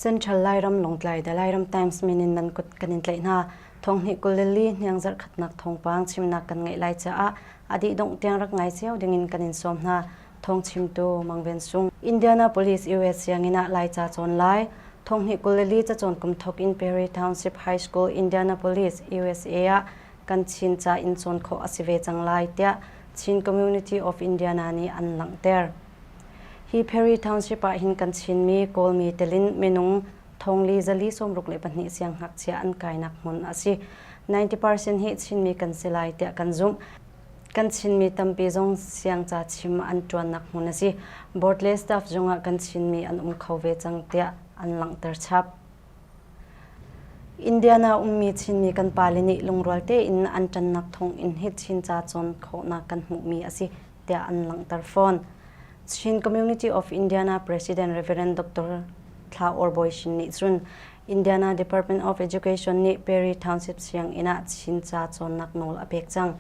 Central Lairam Lawngtlai The Lairam Times min in nan kut kan in tlaih hna. Thonghnih 22 hniang zarhkhatnak thawngpang chimnak kan ngeih lai caah a dih dongh tiang rak ngai cio dingin kan in sawm hna. Thawng chimtu Mang Ven Sung. Indianapolis US sianginn ah Laica cawn lai. Thonghnih 22 cacawn kum thawk in Perry Township High School, Indianapolis, USA ah kan Chin ca in cawn khawh a si ve cang lai tiah Chin Community of Indiana nih an langhter. Hi Perry Township ah hin kan Chinmi, Kawlmi telin minung thongli zali 62 siangngakchia an kainak hmun a si. 90% hi Chinmi kan si lai tiah kan zumh. Kan Chinmi tampi zong siangca chim an ṭuannak hmun a si. Board le staff zungah kan Chinmi an um kho ve cang tiah an langhter chap. Indiana ummi Chinmi kan pale nih lungrual tein an ṭannak thawng in hi Chin ca cawn khawhnak kan hmuhmi a si tiah an langhter fawn. Chin Community of Indiana President Reverend Dr. Thla Or Bawi Shin nih cun Indiana Department of Education nih Perry Township sianginn ah Chin ca cawnnak nawl a pek cang.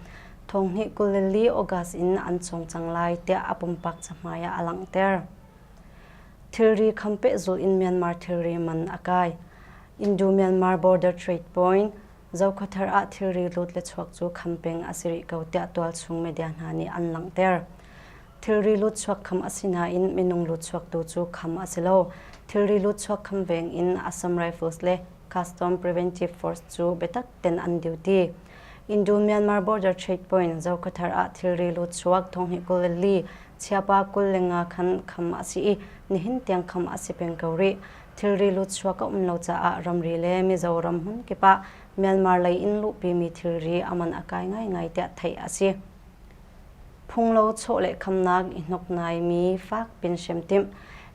Thonghnih 24 August in an cawng cang lai tiah a pumpak cahmai ah a langhter. Thilri kham pehzulh in Myanmar thilri man a kai. Indo-Myanmar Border Trade Point Zokhawthar ah thilri lut le chuak cu kham peng a si rih ko tiah tualchung media hna nih an langhter. Thilri lutchuak kham a si nain minung lutchuaktu cu kham a si lo. Thilri lutchuak kham veng in Assam Rifles le Custom Preventive Force cu biatak ten an duty. Indo-Myanmar Border Trade Point Zokhawthar ah thilri lutchuak thonghnih 24 chiapa 25 khan kham a si i nihin tiang kham a si peng ko rih. Thilri lutchuak a um lo caah ramri le Mizoram hmun kip ah Myanmar lei in luhpimi thilri a man a kai ngaingai tiah theih a si. Phunglo chawleh khamnak i hnoknaimi fak pin hrem timh.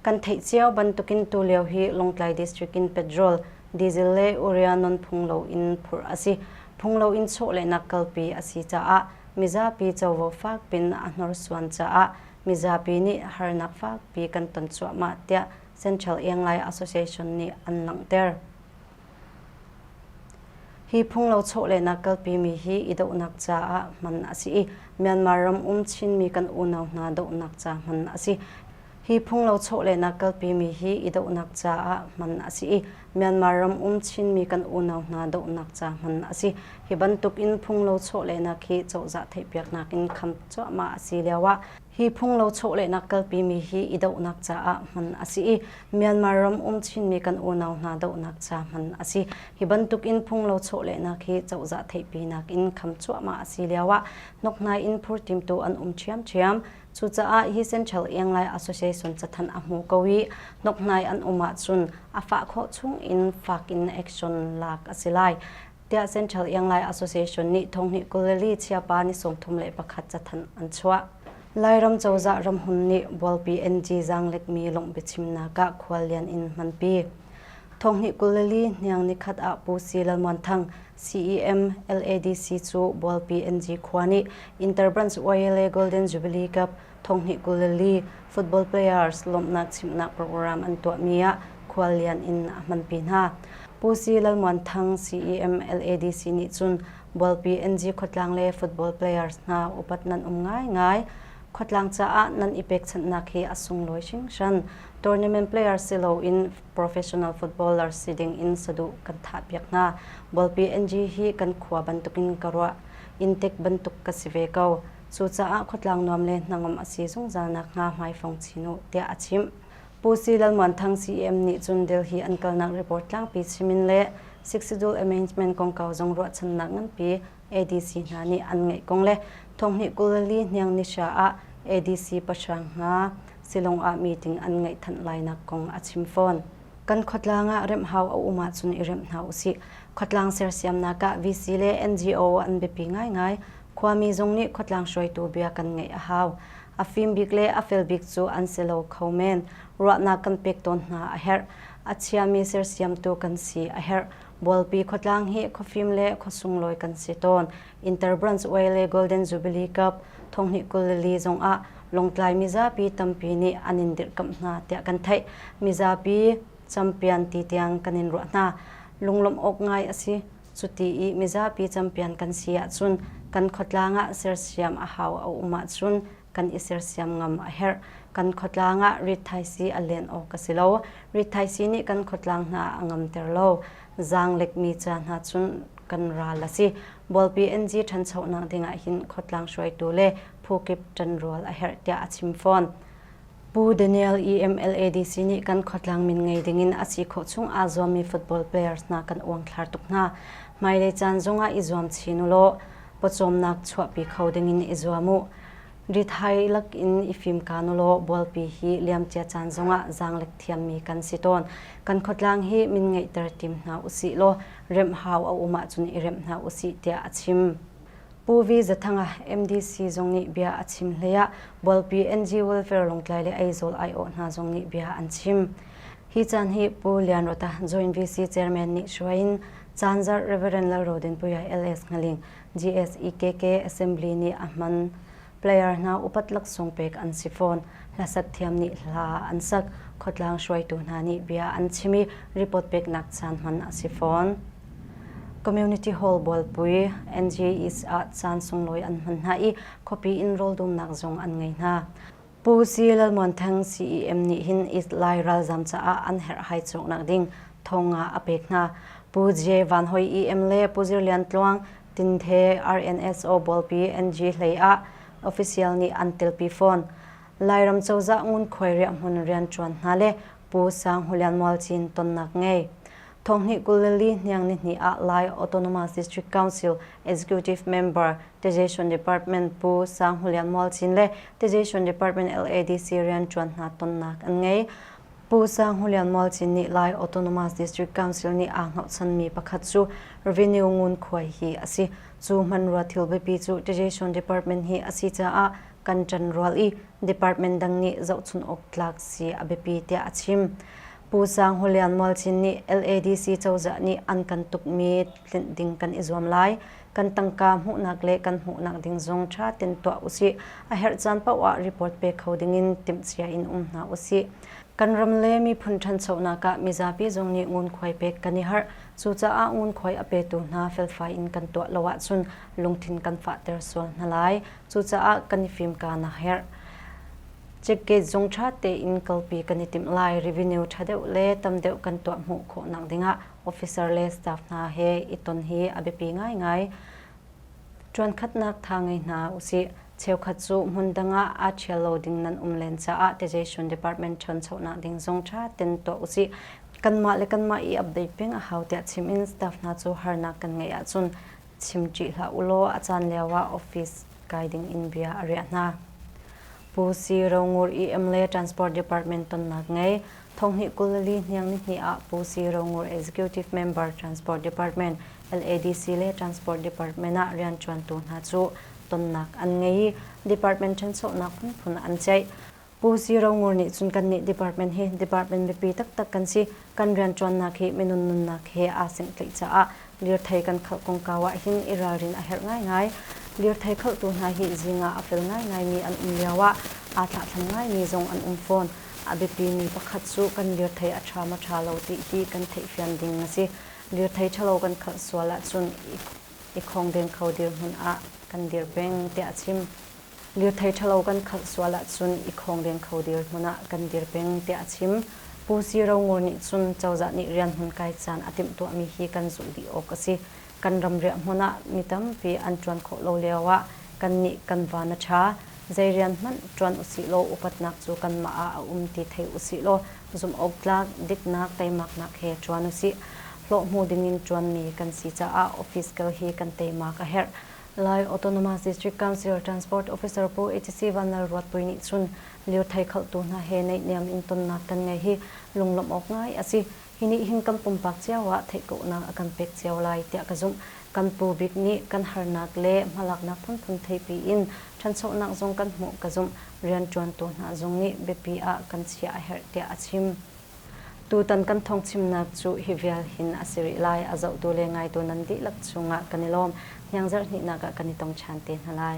Kan theih cio bantukin tulio hi Lawngtlai District in petrol, diesel le urea non phunglo in phurh a si. Phunglo in chawlehnak kalpi a si caah mizapi covo fak pin a hnorsuan caah mizapi nih harnak fakpi kan ton cuahmah tiah Central Ianglai Association nih an langhter. Hi phunglo chawlehnak kalpimi hi i dohnak caah hman a si i Myanmar ram um Chinmi kan unau hna dohnak ca hman a si. Hi phunglo chawlehnak kalpimi hi i dohnak caah hman a si i Myanmar ram um Chinmi kan unau hna dohnak ca hman a si. Hi bantuk in phunglo chawlehnak hi cozah theihpiaknak in kham cuahmah a si lio ah Hi phunglo chawlehnak kalpimi hi i dohnak caah hman a si i Myanmar ram um Chinmi kan unau hna dohnak ca hman a si. Hi bantuk in phunglo chawlehnak hi cozah theihpinak in kham cuahmah a si lioah hnokhnai in phurtimtu an um ṭhiamṭhiam. Cucaah hi Central Ianglai Association cathanh a hmu ko i hnokhnai an um ahcun a fah khawh chung in fak in action lak a si lai. Tiah Central Ianglai Association nih thonghnih 24 chiapa ni 31 cathanh an chuah. Lairam cozah ramhun nih Bualpi NG zaanglekmi lawngh biachimnak ah khuallian in hmanpi. Thonghnih 24 hniang nikhat ah Pu Si Lal Muan Thang, CEM LADC cu Bualpi NG khua nih Interbranch YLA Golden Jubilee Cup thonghnih 24 football players lawmhnak chimhnak program an tuahmi ah khuallian in a hmanpi hna. Pu Si Lal Muan Thang CEM LADC nih cun Bualpi NG khuatlang le football players hna upat nan um ngaingai. Khuatlang caah nan i pekchanhnak hi a sunglawi hringhran. Tournament player si loin professional footballer si ding in saduh kan thahpiak hna. Bualpi NG hi kan khua bantukin ka ruah. Inntek bantuk ka si ve ko. Cucaah khuatlang nuam le hnangam a si zungzal nakhnga hmaifong chin u, tiah a chimh. Pu Si Lal Muan Thang CEM nih cun Delhi an kalnak report tlangpi chim in le Six Schedule Amendment kongkau zong ruahchannak nganpi ADC hna nih an ngeih kong le thonghnih 24 hniang nihra ah ADC pahrang hna Shillong ah meeting an ngeih than lainak kong a chim fawn. Kan khuatlang ah remh hau a um ahcun i remh hna usih. Khuatlang sersiamnak ah VC le NGO an biapi ngaingai. Khuami zong nih khuatlang hruaitu bia kan ngaih a hau. A fim bik le a fel bik cu an si lo kho men. Ruahnak kan pek tawn hna a herh. A chiami sersiamtu kan si a herh. Bualpi khuatlang hi khuafim le khuasunglawi kan si tawn. Interbranch Way le Golden Jubilee Cup thonghnih 24 zongah Lawngtlai mizapi tampi nih an in dirhkamh hna tiah kan theih. Mizapi champion ti tiang kan in ruah hna. Lunglawmh awk ngai a si. Cuti i mizapi champion kan si ahcun kan khuatlang ah sersiam a hau a um ahcun kan i sersiam ngam a herh. Kan khuatlang ah rithaisii a len awk a si lo. Rithaisii nih kan khuatlang hna a ngamter lo. Zaanglekmi ca hna cun kan ral a si. Bualpi NG ṭhanchonak ding ah hin khuatlang hruaitu le phukip ṭanrual a herh tiah a chim fawn. Pu Daniel EMLADC nih kan khuatlang min ngei dingin a si khawh chung aa zuammi football players hna kan uangthlar tuk hna. Hmailei caan zongah i zuam chin u law pawcawmnak chuahpi kho dingin i zuam u. Rithai lakin i fimkaan u law bualpi hi liamcia caan zongah zaanglek thiammi kan si tawn. Kan khuatlang hi min ngeihter tim hna usih law remh hau a um ahcun i remh hna usih tiah a chim. Pu V. Zathanga, MDC zong nih bia a chim hlei ah Bualpi NG Welfare Lawngtlai le Aizawl aiawh hna zong nih bia an chim. Hi caan hi Pu Lian Rota, Joint VC Chairman nih hruai in Caanzarh Reverend Lalrodinpuia LS Hngaling, GSEKK Assembly nih a hman. Player hna upat laksawng pek an si fawn. Hlasak thiam nih hla an sak. Khuatlang hruaitu hna nih bia an chim i report peknak caan hman a si fawn. Community Hall Bualpui NGEs ah caan sunglawi an hman hna i khuapi in rawldumnak zong an ngei hna. Pu Si Lalmuan Thang CEM nih hin East Lai ralzam caah an herhhai cawknak ding thonga a pek hna. Pu J Van Hoi EM le Pu Zir Lian Tluang Tinthe RNSO Bualpi NG hlei ah official nih an telpi fawn. Lairam cozah ngunkhuai riahhmun rianṭuan hna le Pu Sang Hulian Mualcin tonnak ngei. Thonghnih 22 hniang nihnih ah Lai Autonomous District Council Executive Member Taxation Department Pu Sang Hulian Mualcin le Taxation Department LADC rianṭuan hna tonnak an ngei. Pu Sang Hulian Mualcin nih Lai Autonomous District Council nih aa hngohchanmi pakhat cu revenue ngunkhuai hi a si. Cu hmanrua thil biapi cu Taxation Department hi a si caah kan ṭanrual i department dang nih zohchun awk tlak si a biapi tiah a chim. Pu Sang Hulian Mualcin nih LADC cozah nih an kan tukmi tlinh ding kan i zuam lai. Kan tangka hmuhnak le kan hmuhnak ding zong ṭha ten tuah usih. A herh caan paoh ah report pe kho dingin timhcia in um hna usih. Kan ram le miphun ṭhanchonak ah mizapi zong nih ngunkhuai pek kan i harh. Cucaah ngunkhuai a petu hna felfai in kan tuah lo ahcun lungthin kan fahter sual hna lai. Cucaah kan i fimkaan a herh. Checkgate zung ṭha tein kalpi kan i timh lai. Revenue ṭha deuh le tam deuh kan tuah hmuh khawhnak dingah officer le staff hna he i ton hi a biapi ngaingai. Ṭuankhatnak tha ngei hna usih. Cheukhat cu hmun dang ah aa ṭhial lo ding nan um len caah Taxation Department ṭhanchonak ding zong ṭha ten tuah usih. Kanmah le kanmah i update peng a hau tiah chim in staff hna cu harnak kan ngeih ahcun chim ṭih hlah ulaw a caan lio ah office kai ding in bia a riah hna. Pu Si Rongur EM le Transport Department tonnak ngei thonghnih 24 hniang nihnih ah Pu Si Rongur Executive Member Transport Department LADC le Transport Department ah rianṭuantu hna cu tonnak an ngei i department ṭhanchonak phunphun an ceih. Pu Si Rongur nih cun kannih department hi department biapi taktak kan si. Kan rianṭuannak hi minung nunnak he aa senghtlaih caah lirthei kan khalh kongkau ah hin i ralrin a herh ngaingai. Lirthei khalhtu hna hi zing ah a fel ngaingaimi an um lioah aa thlahthlam ngaimi zong an um fawn. A biapimi pakhat cu kan lirthei a ṭha maw ṭha lo ti hi kan theihfian ding a si. Lirthei ṭhalo kan khalh sual ahcun i khongdeng kho dirhmun ah kan dir peng tiah a chim. Lirthei ṭhalo kan khalh sual ahcun i khongdeng kho dirhmun ah kan dir peng tiah a chim. Pu Si Ro Ngur nih cun cozah nih rianhmun kai caan a timhtuahmi hi kan zulh dih awk a si. Kan ram riahhmun ah mi tampi an ṭuan khawh lo lioah kannih kan van a ṭha. Zei rian hmanh ṭuan usih law upatnak cu kanmah ah a um ti thei usih law zumh awktlak, diknak, teimaknak he ṭuan usih. Hlawh hmu dingin ṭuanmi kan si caah office kal hi kan teimak a herh. Lai Autonomous District Council Transport Officer Pu HC Vanlalruatpui nih cun lirthei khalhtu hna he naihniam in tonnak kan ngei hi lunglawmh awk ngai a si. Hi nih hin kan pumpak cio ah theihkawhnak a kan pek cio lai tiah ka zumh. Kan pu bik nih kan harnak le hmalaknak phunphun theipi in ṭhanchonak zong kan hmuh ka zumh. Rianṭuantu hna zong nih biapi ah kan chiah a herh tiah a chim. Tutan kan thawngchimnak cu hi vial hin a si rih lai. A zohtu le ngaitu nan dihlak cungah kan i lawm. Hniangzarh hnihnak ah kan i tong ṭhan te hna lai.